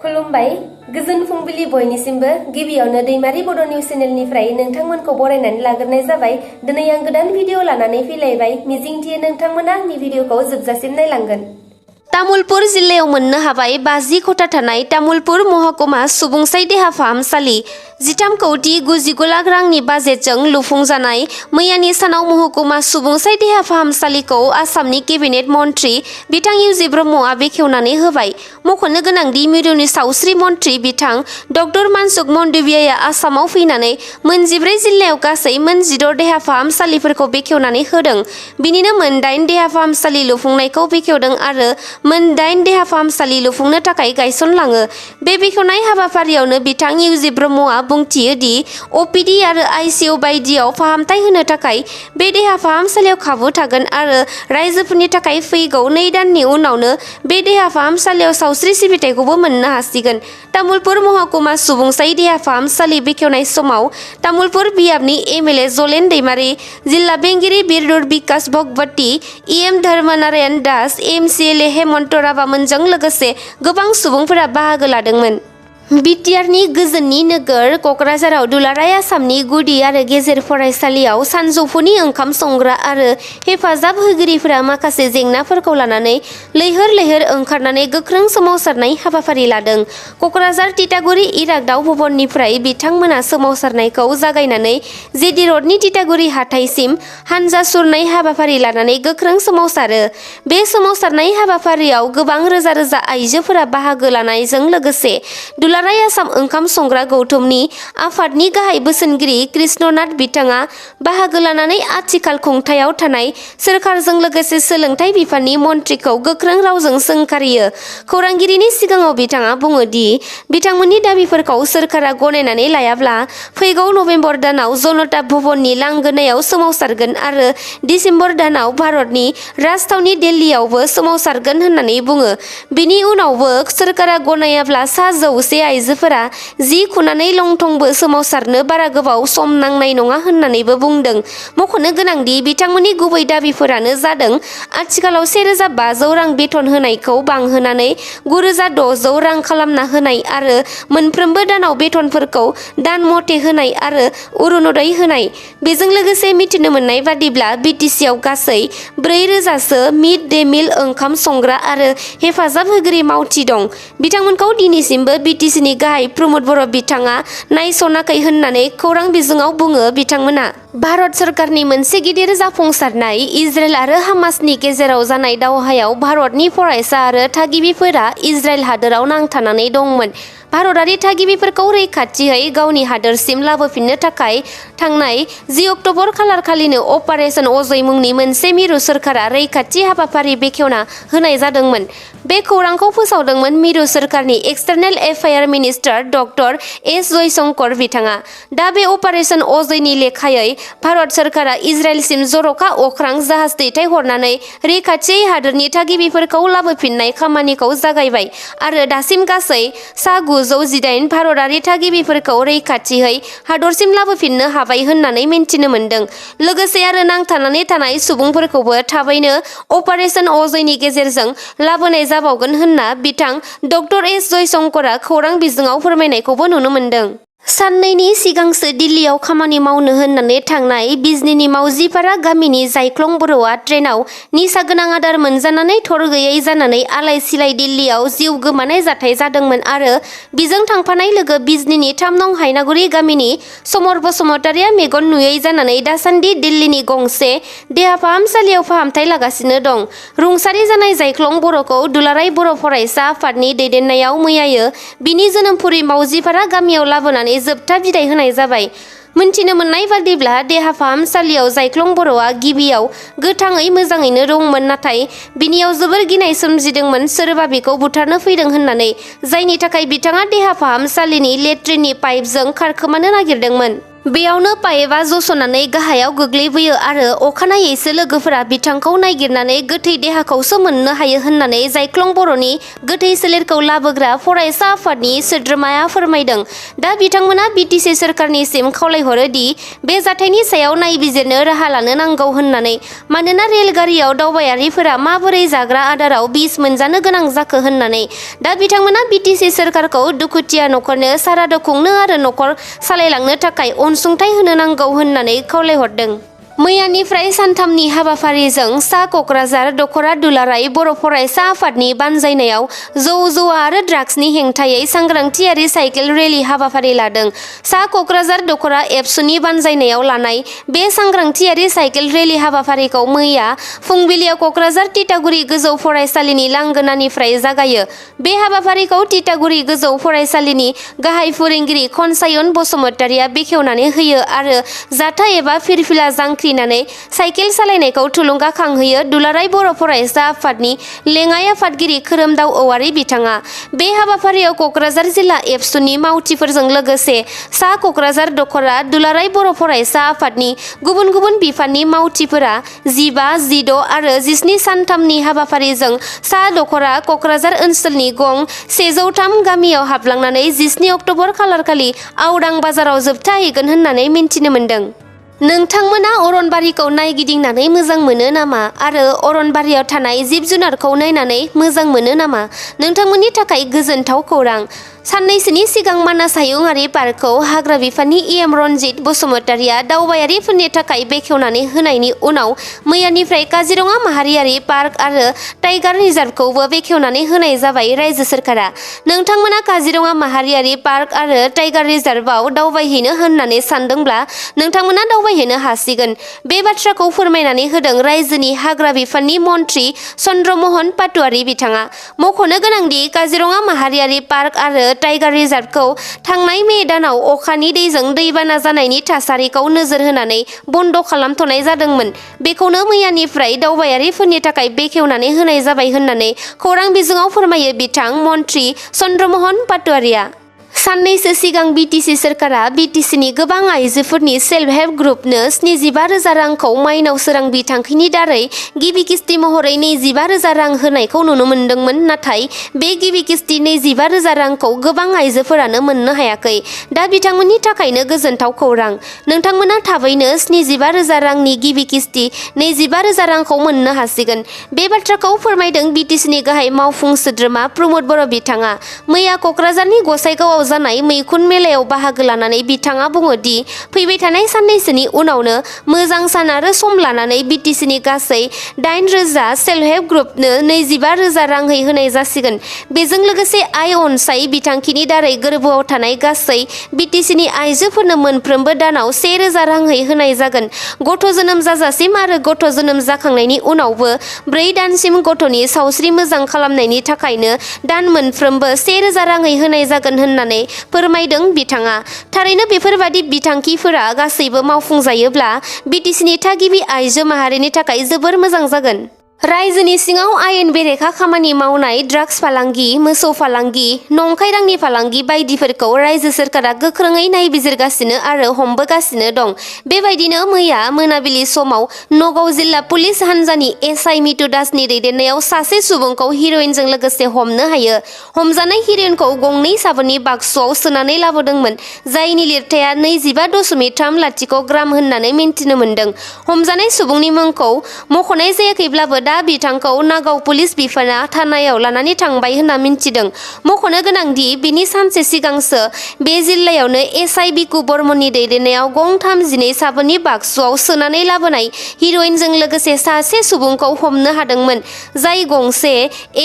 खुलुमबाय गोजोन फुंबिलि बयनिसिमबो गिबियावनो दैमारि बड' निउस चेनेलनिफ्राय नोंथांमोनखौ बरायनानै लाग्रोनाय जाबाय। दिनै आं गोदान भिडिअ लानानै फैलायबाय। मिजिंथियो नोंथांमोना आंनि भिडिअखौ जोबजासिम नायलांगोन। तामुलपुर जिल्लायाव मोननो हाबाय 50 खथा थानाय तामुलपुर महकुमा सुबुंसाय देहा फाहामसालि 13,99 लाख रांनि बाजेटजों लुफुंजानाय मैयानि सानाव महकुमा सुबुंसाय देहा फाहामसालिखौ आसामनि केबिनेट मन्त्रि बिथां इउजि ब्रह्मआ बेखेवनानै होबाय। मख'नो गोनांदि मिरुनि सावस्रि मन्त्रि बिथां डक्टर मानसुख मांडवियाया आसामाव फैनानै मोन 14 जिल्लायाव गासै मोन 16 देहा फाहामसालिफोरखौ बेखेवनानै होदों। बिनिनो मोन 8 देहा फाहामसालि लुफुंनायखौ बेखेवदों आरो मोन 8 देहा फाहामसालि लुफुंनो थाखाय गायसनलाङो। बे बेखेवनाय हाबाफारियावनो बिथां इउजि ब्रह्मआ बुंथियो दि अपिडि आरो आइसिइउ बायदियाव फाहामथाय होनो थाखाय बे देहा फाहामसालियाव खाबु थागोन आरो रायजोफोरनि थाखाय फैगौ 2 दाननि उनावनो बे देहा फाहामसालियाव सावस्रि सिबिथायखौबो मोननो हासिगोन। तामुलपुर महकुमा सुबुंसाय देहा फाहामसालि बेखेवनाय समाव तामुलपुर बियाबनि एमएलए जलेन दैमारी, जिल्ला बेंगिरि बिरदुर बिकास भगवती, इएम धर्मनारायण दास, एमसिएलए हेमन्त राभामोनजों लोगोसे गोबां सुबुंफोरा बाहागो लादोंमोन। बिटिआरनि गोजोननि नोगोर क'क्राझाराव दुलाराय आसामनि गुदि आरो गेजेर फरायसालियाव सानजौफुनि ओंखाम संग्रा आरो हेफाजाब होगिरिफोरा माखासे जेंनाफोरखौ लानानै लैहोर लैहोर ओंखारनानै गोख्रों सोमावसारनाय हाबाफारि लादों। क'क्राझार तितागुरि इरागदाव भवननिफ्राय बिथांमोना सोमावसारनायखौ जागायनानै जेडि रडनि तितागुरि हाथाइसिम हानजा सुरनाय हाबाफारि लानानै गोख्रों सोमावसारो। बे सोमावसारनाय हाबाफारियाव गोबां रोजा रोजा आइजोफोरा बाहागो लानायजों लोगोसे दुलाराय आसाम ओंखाम संग्रा गौथुमनि आफादनि गाहाय बोसोनगिरि कृष्णनाथ बिथाङा बाहागो लानानै आथिखाल खुंथायाव थानाय सोरखारजों लोगोसे सोलोंथाइ बिफाननि मन्थ्रिखौ गोख्रों रावजों सोंखारियो। खौरांगिरिनि सिगाङाव बिथाङा बुङो दि बिथांमोननि दाबिफोरखौ सोरखारा गनायनानै लायाब्ला फैगौ नभेम्बर दानाव जनता भवननि लांगोनायाव सोमावसारगोन आरो डिसेम्बर दानाव भारतनि राजथावनि दिल्लीयावबो सोमावसारगोन होननानै बुङो। बिनि उनावबो सोरखारा गनायाब्ला सा 100 आइजोफोरा जि खुनानै लंथंबो सोमावसारनो बारा गोबाव सम नांनाय नङा होननानैबो बुंदों। मख'नो गोनांदि बिथांमोननि गुबै दाबिफोरानो जादों आथिखालाव 1,500 रां बेथन होनायखौ बांहोनानै 9,600 रां खालामना होनाय आरो मोनफ्रोमबो दानाव बेथनफोरखौ दान मथे होनाय आरो अरुनदय होनाय। बेजों लोगोसे मिथिनो मोननाय बादिब्ला बिटिसिआव गासै 4,000सो मिड डे मिल ओंखाम संग्रा आरो हेफाजाब होगिरि मावथि दं। बिथांमोनखौ दिनैसिमबो बिटिसिनि गाहाय प्रमद बर' बिथाङा नायसनाखै होननानै खौरां बिजोङाव बुङो। बिथांमोना भारत सरकारनि मोनसे गिदिर जाफुंसारनाय इजराइल आरो हामासनि गेजेराव जानाय दावहायाव भारतनि फरायसा आरो थागिबिफोरा इजराइल हादोराव नांथानानै दंमोन। भारतारि थागिबिफोरखौ रैखाथियै गावनि हादोरसिम लाबोफिननो थाखाय थांनाय 10 अक्ट'बर खालारखालिनो अपारेशन अजय मुंनि मोनसे मिरु सोरखारा रैखाथि हाबाफारि बेखेवना होनाय जादोंमोन। बे खौरांखौ फोसावदोंमोन मिरु सोरखारनि external affairs minister doctor S Jaishankar बिथाङा। दा बे अपारेशन अजयनि लेखायै भारत सोरखारा इजराइलसिम जर'खा अख्रां जाहाज दैथायहरनानै रैखाथियै हादोरनि थागिबिफोरखौ लाबोफिननाय खामानिखौ जागायबाय आरो दासिम गासै सा 918 भारतारि थागिबिफोरखौ रैखाथियै हादरसिम लाबोफिननो हाबाय होननानै मिन्थिनो मोन्दों। लोगोसे आरो नांथानानै थानाय सुबुंफोरखौबो थाबैनो अपारेशन अजयनि गेजेरजों लाबोनाय जाबावगोन होनना बिथां डक्टर एस जयशंकरा खौरां बिजोङाव फोरमायनायखौबो नुनो मोन्दों। साननैनि सिगांसो दिल्लीयाव खामानि मावनो होननानै थांनाय बिजनीनि मावजिपारा गामिनि जायख्लं बर'आ ट्रेनाव निसा गोनां आदार मोनजानानै थर गैयै जानानै आलाय सिलाय दिल्लीयाव जिउ गोमानाय जाथाय जादोंमोन आरो बिजों थांफानाय लोगो बिजनीनि 3 नं हायनागुरि गामिनि समर बसुमतारिया मेगन नुयै जानानै दासान्दि दिल्लीनि गंसे देहा फाहामसालियाव फाहामथाय लागासिनो दं। रुंसारि जानाय जायख्लं बर'खौ दुलाराय बर' फरायसा आफादनि दैदेननायाव मैयायो बिनि जोनोमपुरि मावजिपारा गामियाव लाबोनानै जोबथा बिदाय होनाय जाबाय। मोनथिनो मोननाय बादिब्ला देहा फाहामसालियाव जायख्लं बर'आ गिबियाव गोथाङै मोजाङैनो दंमोन, नाथाय बिनियाव जोबोर गिनाय सोमजिदोंमोन सोरबा बेखौ बुथारनो फैदों होननानै, जायनि थाखाय बिथाङा देहा फाहामसालिनि लेट्रिननि पाइपजों खारखोमानो नागिरदोंमोन। बेयावनो पाइपआ जस'नानै गाहायाव गोग्लैबोयो आरो अखानायैसो लोगोफोरा बिथांखौ नागिरनानै गोथै देहाखौसो मोननो हायो होननानै जायख्लं बर'नि गोथै सोलेरखौ लाबोग्रा फरायसा आफादनि सोद्रोमाया फोरमायदों। दा बिथांमोना BTC सोरखारनिसिम खावलायहरो दि बे जाथायनि सायाव नायबिजिरनो राहा लानो नांगौ होननानै, मानोना रेलगारियाव दावबायारिफोरा माबोरै जाग्रा आदाराव बिस मोनजानो गोनां जाखो होननानै। दा बिथांमोना BTC सोरखारखौ दुखुथिया न'खरनो सारादु खुंनो आरो न'खर सालायलांनो थाखाय अनसुंथाइ होनो नांगौ होननानै खावलायहरदों। मैयानिफ्राय सानथामनि हाबाफारिजों सा क'क्राझार दख'रा दुलाराय बर' फरायसा आफादनि बानजायनायाव जौ जुवा आरो ड्राग्सनि हेंथायै सांग्रांथियारि साइकेल रेली हाबाफारि लादों। सा क'क्राझार दख'रा एबसुनि बानजायनायाव लानाय बे सांग्रांथियारि साइकेल रेली हाबाफारिखौ मैया फुंबिलियाव क'क्राझार तितागुरि गोजौ फरायसालिनि लांगोनानिफ्राय जागायो। बे हाबाफारिखौ तितागुरि गोजौ फरायसालिनि गाहाय फोरोंगिरि खनसायन बसुमतारिया बेखेवनानै होयो आरो जाथा एबा फिरफिला जांख्रिनानै साइकेल सालायनायखौ थुलुंगाखांहोयो। दुलाराय बर' फरायसा आफादनि लेङाइ आफादगिरि खोरोमदाव औवारि बिथाङा। बे हाबाफारियाव क'क्राझार जिल्ला एबसुनि मावथिफोरजों लोगोसे सा क'क्राझार दख'रा दुलाराय बर' फरायसा आफादनि गुबुन गुबुन बिफाननि मावथिफोरा 15, 16 आरो 17 सानथामनि हाबाफारिजों सा दख'रा क'क्राझार ओनसोलनि गं 103 गामियाव हाबलांनानै 17 अक्ट'बर खालारखालि आवदां बाजाराव जोबथाहैगोन होननानै मिन्थिनो मोन्दों। नोंथांमोना अरनबारिखौ नायगिदिंनानै मोजां मोनो नामा आरो अरनबारियाव थानाय जिब जुनारखौ नायनानै मोजां मोनो नामा? नोंथांमोननि थाखाय गोजोनथाव खौरां। साननैसोनि सिगां मानास हायुंआरि पार्कखौ हाग्रा बिफाननि EM रनजित बसुमतारिया दावबायारिफोरनि थाखाय बेखेवनानै होनायनि उनाव मैयानिफ्राय काजिरङा माहारियारि पार्क आरो टाइगार रिजार्भखौबो बेखेवनानै होनाय जाबाय रायजो सोरखारा। नोंथांमोना काजिरङा माहारियारि पार्क आरो टाइगार रिजार्भआव दावबायहैनो होननानै सानदोंब्ला नोंथांमोना दावबायहैनो हासिगोन। बे बाथ्राखौ फोरमायनानै होदों रायजोनि हाग्रा बिफाननि मन्थ्रि चन्द्रमोहन पाटवारी बिथाङा। मख'नो गोनांदि काजिरङा माहारियारि पार्क आरो टाइगार रिजार्भखौ थांनाय मे दानाव अखानि दैजों दैबाना जानायनि थासारिखौ नोजोर होनानै बन्द' खालामथ'नाय जादोंमोन। बेखौनो मैयानिफ्राय दावबायारिफोरनि थाखाय बेखेवनानै होनाय जाबाय होननानै खौरां बिजोङाव फोरमायो बिथां मन्थ्रि चन्द्रमोहन पाटवारीया। साननैसो सिगां BTC सोरखारा BTCनि गोबां आइजोफोरनि सेल्फ हेल्प ग्रुपनो 75,000 रांखौ माइनाव सोरां बिथांखिनि दारै गिबि किस्ति महरै 25,000 रां होनायखौ नुनो मोन्दोंमोन। नाथाय बे गिबि किस्ति 25,000 रांखौ गोबां आइजोफोरानो मोननो हायाखै। दा बिथांमोननि थाखायनो गोजोनथाव खौरां। नोंथांमोना थाबैनो 75,000 रांनि गिबि किस्ति 25,000 रांखौ मोननो हासिगोन। बे बाथ्राखौ फोरमायदों BTCनि गाहाय मावफुं सोद्रोमा प्रमद बर' बिथाङा। मैया क'क्राझारनि गसाइगावआव जानाय मैखुन मेलायाव बाहागो लानानै बिथाङा बुङो दि फैबाय थानाय साननैसोनि उनावनो मोजां सान आरो सम लानानै BTCनि गासै 8,000 सेल्फ हेल्प ग्रुपनो 25,000 रांहै होनाय जासिगोन। बेजों लोगोसे आइ अनसाय बिथांखिनि दारै गोरबोआव थानाय गासै BTCनि आइजोफोरनो मोनफ्रोमबो दानाव 1,000 रांहै होनाय जागोन। गथ' जोनोम जाजासिम आरो गथ' जोनोम जाखांनायनि उनावबो 4 दानसिम गथ'नि सावस्रि मोजां खालामनायनि थाखायनो दान मोनफ्रोमबो 1,000 रांहै होनाय जागोन होननानै फोरमायदों बिथाङा। थारैनो बेफोरबादि बिथांखिफोरा गासैबो मावफुंजायोब्ला BTCनि थागिबि आइजो माहारिनि थाखाय जोबोर मोजां जागोन। रायजोनि सिङाव आयेन बेरेखा खामानि मावनाय, ड्राग्स फालांगि, मोसौ फालांगि, नंखाय रांनि फालांगि बायदिफोरखौ रायजो सोरखारा गोख्रोङै नायबिजिरगासिनो आरो हमबोगासिनो दं। बेबायदिनो मैया मोनाबिलि समाव नगाव जिल्ला पुलिस हान्जानि SI मितु दासनि दैदेननायाव सासे सुबुंखौ हिर'इनजों लोगोसे हमनो हायो। हमजानाय हिर'इनखौ गंनै साबोननि बाक्सुआव सोनानै लाबोदोंमोन, जायनि लिरथाया 25.30 ग्राम होननानै मिन्थिनो मोन्दों। हमजानाय सुबुंनि मुंखौ मख'नाय जायाखैब्लाबो दा बिथांखौ नागाव पुलिस बिफाना थानायाव लानानै थांबाय होनना मिन्थिदों। मख'नो गोनांदि बिनि सानसे सिगांसो बे जिल्लायावनो SI बिकु बर्मननि दैदेननायाव गं 32 साबोननि बाक्सुआव सोनानै लाबोनाय हिर'इनजों लोगोसे सासे सुबुंखौ हमनो हादोंमोन, जाय गंसे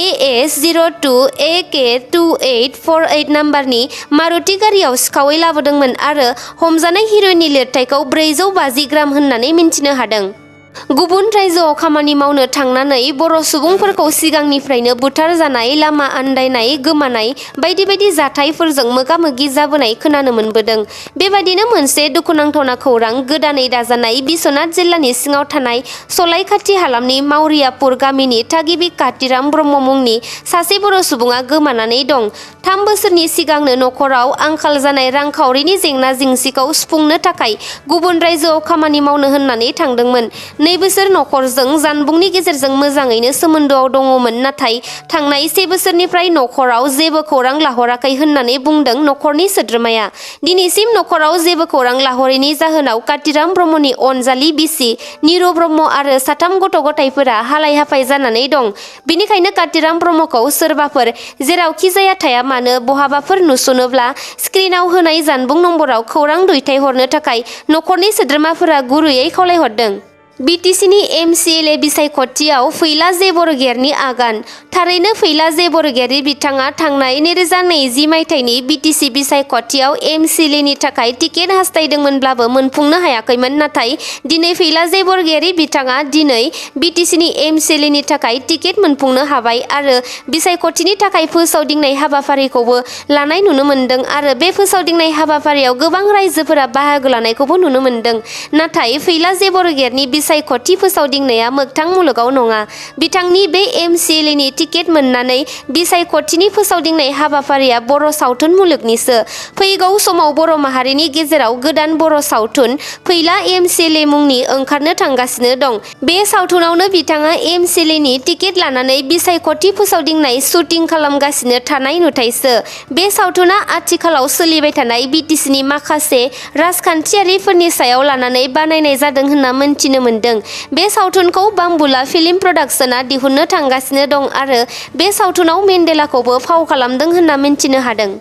AS 02 AK 2848 नाम्बारनि मारुति गारियाव सिखावै लाबोदोंमोन आरो हमजानाय हिर'इननि लिरथायखौ 450 ग्राम होननानै मिन्थिनो हादों। गुबुन रायजोआव खामानि मावनो थांनानै बर' सुबुंफोरखौ सिगांनिफ्रायनो बुथार जानाय, लामा आन्दायनाय, गोमानाय बायदि बायदि जाथायफोरजों मोगा-मोगि जाबोनाय खोनानो मोनबोदों। बेबादिनो मोनसे दुखुनांथावना खौरां गोदानै दाजानाय बिश्वनाथ जिल्लानि सिङाव थानाय सलायखाथि हालामनि मावरियापुर गामिनि थागिबि कातिराम ब्रह्म मुंनि सासे बर' सुबुङा गोमानानै दं। 3 बोसोरनि सिगांनो नखराव आंखाल जानाय रांखावरिनि जेंना जेंसिखौ सुफुंनो थाखाय गुबुन रायजोआव खामानि मावनो होननानै थांदोंमोन। 2 बोसोर नखरजों जानबुंनि गेजेरजों मोजाङैनो सोमोन्दोआव दङमोन, नाथाय थांनाय 1 बोसोरनिफ्राय नखराव जेबो खौरां लाहराखै होननानै बुंदों नखरनि सोद्रोमाया। दिनैसिम नखराव जेबो खौरां लाहरैनि जाहोनाव कातिराम ब्रह्मनि अनजालि बिसि निरु ब्रह्म आरो 3 गथ' गथायफोरा हालाय-हाफाय जानानै दं। बेनिखायनो कातिराम ब्रह्मखौ सोरबाफोर जेरावखि जाया थाया मानो बहाबाफोर नुसनोब्ला स्क्रिनाव होनाय जानबुं नम्बराव खौरां दैथायहरनो थाखाय नखरनि सोद्रोमाफोरा गुरैयै खावलायहरदों। बिटिसिनि एमसिएलए बिसायख'थियाव फैला जे बरगयारिनि आगान। थारैनो फैला जे बरगयारि बिथाङा थांनाय 2020 मायथाइनि बिटिसि बिसायख'थियाव एमसिएलएनि थाखाय टिकेट हास्थायदोंमोनब्लाबो मोनफुंनो हायाखैमोन। नाथाय दिनै फैला जे बरगयारि बिथाङा दिनै बिटिसिनि एमसिएलएनि थाखाय टिकेट मोनफुंनो हाबाय आरो बिसायख'थिनि थाखाय फोसावदिंनाय हाबाफारिखौबो लानाय नुनो मोन्दों आरो बे फोसावदिंनाय हाबाफारियाव गोबां रायजोफोरा बाहागो लानायखौबो नुनो मोन्दों। नाथाय फैला जे बरगयारिनि बिसायख'थि फोसावदिंनाया मोगथां मुलुगाव नङा। बिथांनि बे एमसिएलएनि टिकेट मोननानै बिसायख'थिनि फोसावदिंनाय हाबाफारिया बर' सावथुन मुलुगनिसो। फैगौ समाव बर' माहारिनि गेजेराव गोदान बर' सावथुन फैला एमसिएलए मुंनि ओंखारनो थांगासिनो दं। बे सावथुनावनो बिथाङा एमसिएलएनि टिकेट लानानै बिसायख'थि फोसावदिंनाय शुटिं खालामगासिनो थानाय नुथायसो। बे सावथुना आथिखालाव सोलिबाय थानाय बिटिसिनि माखासे राजखान्थियारिफोरनि सायाव लानानै बानायनाय जादों होनना मोनथिनो मोन्दों। बे सावथुनखौ बाम्बुला फिल्म प्रडाक्शनआ दिहुननो थांगासिनो दं आरो बे सावथुनाव मेन्डेलाखौबो फाव खालामदों होनना मिन्थिनो हादों।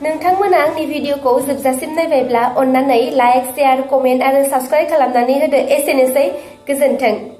नोंथांमोना आंनि भिडिअखौ जोबजासिम नायबायब्ला अन्नानै लाइक, शेयार, कमेन्ट आरो साबस्क्राइब खालामनानै होदो। एसेनोसै, गोजोन्थों।